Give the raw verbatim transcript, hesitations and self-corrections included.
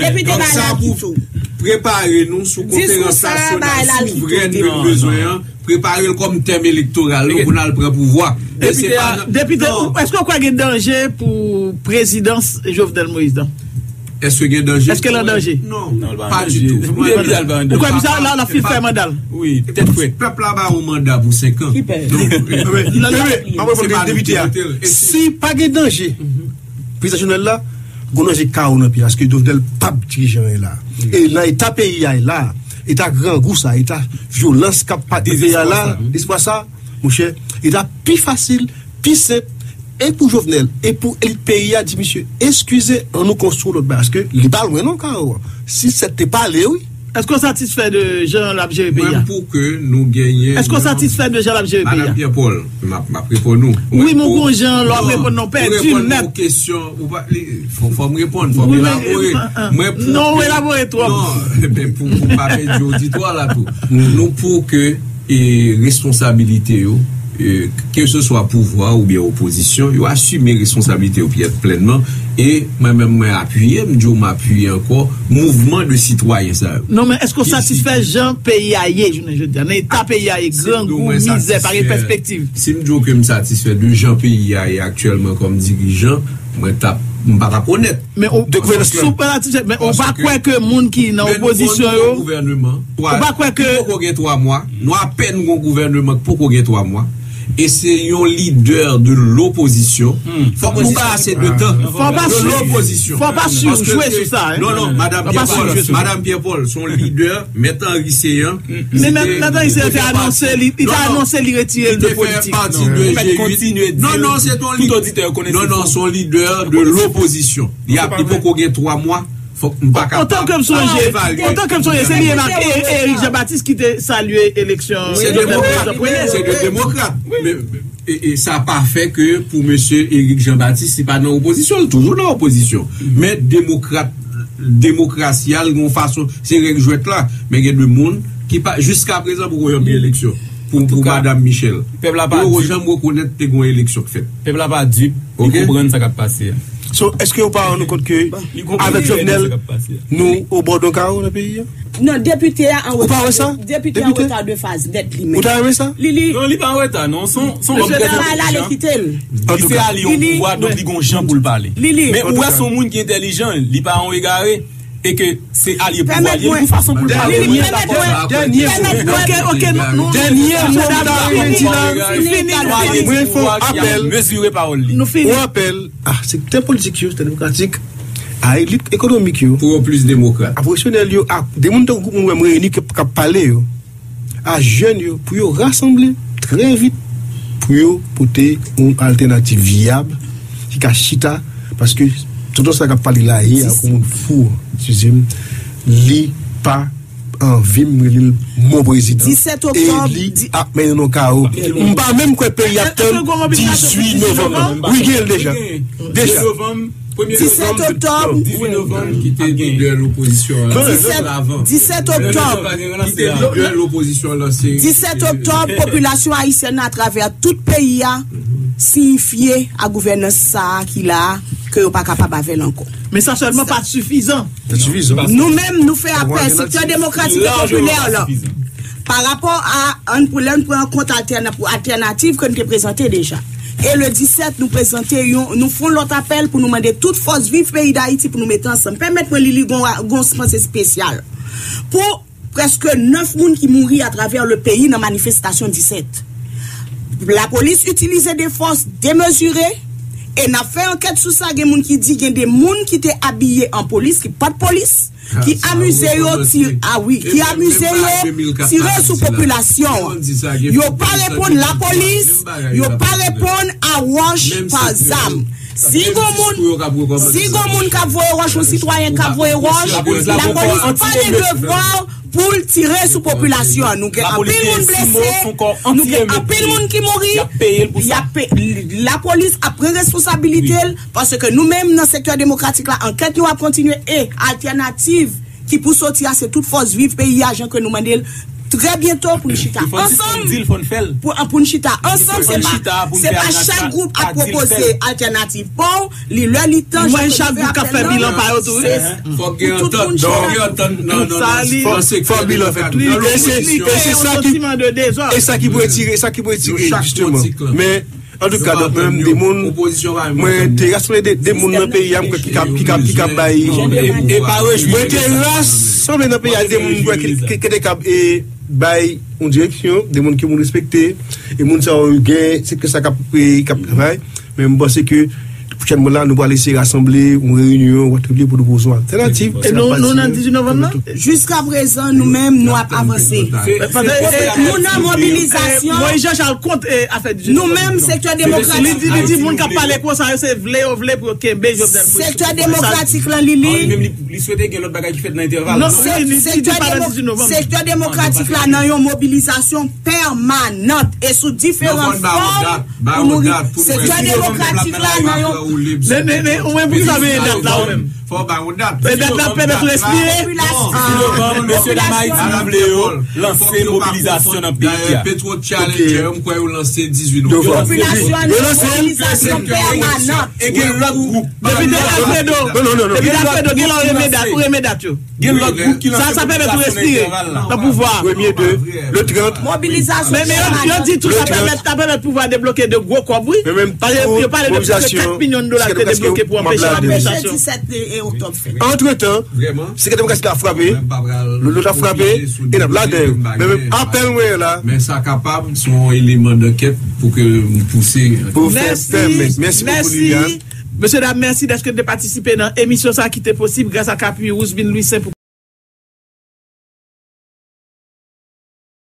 Depite Donk, sa pou prepare nou sou konferans nasyonal souvren ke nou bezwen an, prepare l kòm tèm elektoral nou pou n al pran pouvwa. Men se pa Depite, èske w kwè gen danje pou prezidans Jovenel Moïse la? Èske gen danje? Èske l an danje? Non, pa ditou. Ou kwè misye la, la fin fè manda l? Wi, tèt frèt. Pèp la ba yon manda pou senk an. Ki pèp? Depite a, si pa gen danje, Prezidan Jovenel la, gon danje kawo nan peyi a, paske Jovenel p ap dirije anyen la. E nan eta peyi a ye la, eta grangou sa, eta vyolans k ap pati nan peyi a la, dezespwa sa, monchè, eta pi fasil, pi senp, e pou Jovenel, e pou elit peyi a, di misye, eskize, ann nou konstwi yon lòt bagay, paske li pa lwen non kawo a. Si sèt te pale, wi. Èske w satisfè de jan l ap jere peyi a? Mwen pou ke nou genyen Èske w satisfè de jan l ap jere peyi a? Madanm Pierre Paul, m ap, m ap reponn ou. Wi, men w gon jan lè w ap reponn non, pèdi nèt. Ou reponn yon kesyon, ou pa, li, fò, fò m reponn, fò m elabore. Mwen pou Non, ou elabore twòp. Non, men pou, pou pa pèdi oditwa la tou. Nou pou ke, e, responsabilite yo, e, keseswa pouvwa oubyen opozisyon, yo asime responsabilite yo pyè-, plènman. E mwen menm, mwen apiye, m di w m apiye ankò, mouvman de sitwayen sa yo. Non, men èske w satisfè jan peyi a ye jounen jodi a? Nan eta peyi a ye, grangou, mizè, pa gen pèspektiv. Si m di w ke m satisfè de jan peyi a ye aktyèlman kòm dirijan, mwen t ap, m pa t ap onèt. Men ou, de gouvènans la. Si w pa satisfè, men ou pa kwè ke moun ki nan opozisyon yo, ou pa kwè ke ki poko gen twa mwa, nou apèn gon gouvènman ki poko gen twa mwa. E se yon lidè de lopozisyon. Fòk nou ba l ase de tan. Fò pa de lopozisyon. Fò pa sijwe sou sa, hein. Non, non, madanm Pierre Paul, madanm Pierre Paul, se yon lidè, mèt Henri Céant. Men mèt, mèt Henri Céant te anonse li, li te anonse li retire l de politik. Li te fè pati de G uit. Non, non, se yon lidè. Non, non, se yon lidè de lopozisyon. Li ap, li poko gen twa mwa. Fòk m pa kapab evalye. Otan ke m sonje, otan ke m sonje, se li menm ak E-, Éric Jean Baptiste ki te salye eleksyon Jovenel Moïse an premye. Se de demokrat. Men, e, e sa pa fè ke pou mesye Éric Jean Baptiste, li pa nan opozisyon, li toujou nan opozisyon. Men demokrat, demokrasi a, l gen yon fason, se règ jwèt la. Men gen de moun ki pa, jiska prezan, poko janm gen eleksyon pou, pou madanm Michel. Pèp la pa dip. Yo janm rekonèt te gen yon eleksyon k fèt. Pèp la pa dip, li konprann sa k ap pase a. So, èske ou pa rann ou kont ke avèk Jovenel, nou o bò de yon kawo nan peyi a? Non, depite a an reta. Ou pa wè sa? Depite a an reta de faz nèt li menm. Ou ta renmen sa? Li, li. Non, li pa an reta, non. Se yon, se yon òm trè entèlijan. Li se alye o pouvwa, donk li gen yon jan pou l pale. Men ou wè se yon moun ki entèlijan, li pa yon egare. E ke se alye pouvwa li ye, yon fason pou l pale. Dènye mo, dènye mo. Ok, ok, nou, nou, dènye mo m ta renmen di la. Mwen fè yon apèl. Mezire pawòl li. Nou fini. Yon apèl a sektè politik yo, sektè demokratik, a elit ekonomik yo, pou yo plis demokrat, a pwofesyonèl yo, a de moun tankou moun wè m reyini k ap, k ap pale yo, a jèn yo, pou yo rasanble trè vit, pou yo pote yon altènativ vyab ki ka chita, paske tonton sa k ap pale la ye a, yon moun fou, eskize m, li pa anvi m rele l mon prezidan. E li ap mennen nou kawo. M pa menm kwè peyi ap tann dizuit novanm nan. Wi, gen l deja. Deja. Disèt oktòb. Dizuit novanm ki te lidè lopozisyon an. Disèt, disèt oktòb. Ki te lidè lopozisyon an lanse. Disèt oktòb, popilasyon ayisyèn nan atravè tout peyi a siyifye a gouvènans sa a ki la a ke yo pa kapab avè l ankò. Men sa sèlman pa t sifizan. Nou menm, nou fè apèl sektè demokratik e popilè la. Pa rapò a, ann pou lè n pran kont altèna-, pou altènativ ke n te prezante deja. E le disèt, nou prezante yon, nou fè yon lòt apèl pou nou mande tout fòs viv peyi Dayiti pou nou mete ansanm. Pèmèt mwen li, li gon, gon panse espesyal pou prèske nèf moun ki mouri atravè le peyi nan manifestasyon disèt. Lapolis itilize de fòs demezire e n ap fè ankèt sou sa. Gen moun ki di gen de moun ki te abiye an polis, ki pa t polis, ki amize yo ti-, a wi, ki amize yo tire sou popilasyon an. Yo pa reponn lapolis, yo pa reponn a wòch pa zam. Si gon moun, si gon moun k ap voye wòch, yon sitwayen k ap voye wòch, lapolis pa gen devwa pou l tire sou popilasyon an. Nou gen anpil moun blese, nou gen anpil moun ki mouri, y ap pe-, lapolis ap pran responsabilite l, paske nou menm nan sektè demokratik la, ankèt nou ap kontinye e altènativ ki pou soti a, se tout fòs viv peyi a, jan ke nou mande l, trè byento pou n chita ansanm. Pou, pou n chita ansanm, se pa, se pa chak gwoup ap pwopoze altènativ pa w, li lè li tan. Mwen, chak gwoup k ap fè bilan pa yo tou, wi. Fòk gen antant. Fòk gen antant nan, nan, nan, nan sektè demokratik. E se, e se sa ki, e sa ki pou etire, sa ki pou etire, jisteman. Men, antouka, donk, mwen menm, de moun, mwen te rasanble de, de moun nan peyi a, mwen kwè ki kab, ki kab, ki kab bay. Mwen te rasanble nan peyi a de moun, mwen kwè ki, ki, ki te kab, e, bay yon direksyon, de moun ke moun respekte, e moun sa yo gen sektè sa k ap, k ap travay. Men m panse ke pwochènman la, nou pral eseye rasanble yon reyinyon, yon atribye pou nou poze yon altènativ. E nou, nou nan dizuit novanm nan? Jiska prezan, nou menm, nou ap avanse. Nou nan mobilizasyon. Moïse Jean Charles kont, e, afè dizuit novanm. Nou menm, sektè demokratik. Li di, li di moun k ap pale konsa yo, se vle yo vle pou yo kenbe Jovenel Moïse. Sektè demokratik lan, li, li. Li swete gen lòt bagay ki fèt nan entèval. Non, se, li, li, li di pa nan dizuit novanm. Sektè demokratik la nan yon mobilizasyon pèmanant e sou diferan fòm pou nou. Sektè demokratik la nan yon. Men, men, men, ou menm, poukisa w veye dat la, ou menm? Fò w bay yon dat. E dat la pèmèt ou respire. Popilasyon. Mesye dam Ayiti, nou vle yo lanse mobilizasyon nan peyi a. Petro Challenger, yo, m kwè yo lanse dizuit novanm. Popilasyon nan mobilizasyon pèmanant. E gen lòt gwoup. Depi de Alfredo, depi de Alfredo, gen lè ou renmen dat, ou renmen dat yo. Gen lòt gwoup ki lanse mobilizasyon nan entèval la. Nan pouvwa. Premye de, le trant. Mobilizasyon. Men, men yo, yo di tou sa pèmèt, sa pèmèt pouvwa debloke de gwo kòb, wi. Paske yo pale de plis ke kat milyon dola ki te debloke pou anpeche manifestasyon. Antretan, sekrè demokratik la frape, lòt la frape, e n ap ladan yo. Men, men apèl mwen la. Men sa kapab, se yon eleman dankèt pou ke m pouse. Pou fè pèmèt. Mèsi bokou, Liliane. Mesye dam, mèsi dèske n te patisipe nan emisyon sa ki te posib gras ak apui Rouzbin Louis Saint pou